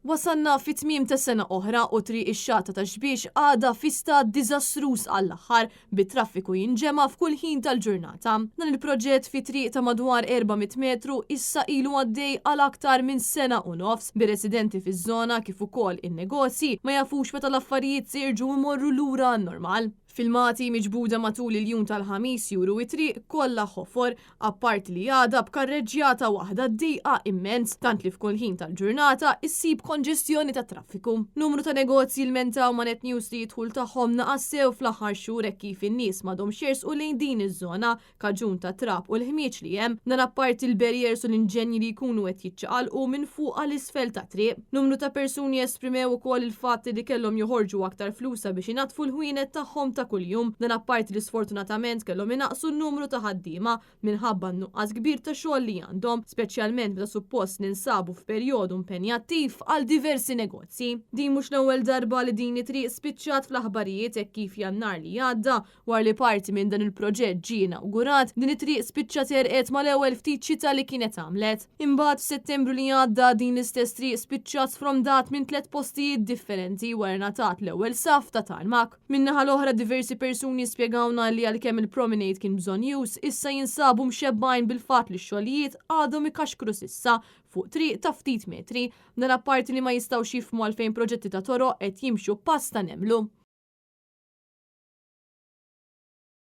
Wasalna fi tmiem ta' sena oħra u Triq ix-Xatt ta' Ta' Xbiex għadha fi stat diżastruż għall-aħħar bit-traffiku jinġema' f'kull ħin tal-ġurnata. Dan il-proġett fi triq ta' madwar 400 metru issa ilu għaddej għal aktar minn sena u nofs, bir-residenti fiż-żona kif ukoll in-negozji ma jafux meta l-affarijiet se jerġgħu jmorru lura għan-normal. Filmati miġbuda matul il-jum tal-Ħamis juru t-triq kollha ħofor, apparti li għadha b'karreġġjata waħda dejqa immens, tant li f'kull ħin tal-ġurnata issib konġestjoni tat-traffiku. Numru ta' negozji lmentaw ma' Net News li d-dħul tagħhom naqas sew fl-aħħar xhur hekk kif in-nies m'għadhomx jersqu lejn din iż-żona kaġun tat-trab u l-ħmieġ li hemm, dan apparti l-barriers u l-inġenji li jkunu qed jiċċaqalqu minn fuq għal isfel tat-triq. Numru ta' persuni esprimew ukoll il-fatt li kellhom joħorġu aktar flus sabiex inaddfu l-ħwienet tagħhom ta' kuljum, dan apparti li sfortunatament kellhom inaqqsu n-numru ta' ħaddiema minħabba n-nuqqas kbir ta' xogħol li għandhom, speċjalment meta suppost ninsabu f'perjodu impenjattiv għal diversi negozji. Din mhux l-ewwel darba li din it-triq spiċċat fl-aħbarijiet hekk kif Jannar li għadda Wara li parti minn dan il-proġett ġie inawgurat, din it-triq spiċċat għerqet mal-ewwel ftit xita li kienet għamlet. Imbagħad f'Settembru li għadda din l-istess triq spiċċat sfrondat minn tlett postijiet differenti wara ngħatat l-ewwel saff ta' tarmak. Min-naħa l-oħra diversi persuni spjegawlna li għalkemm il-promenade kien bżonnjuż, issa jinsabu mxebbgħin bil-fatt li x-xogħlijiet għadhom ikaxkru s'issa fuq triq ta' ftit metri. Dan apparti li ma jistgħux jifhmu għalfejn proġetti ta' toroq qed jimxu pass ta' nemlu.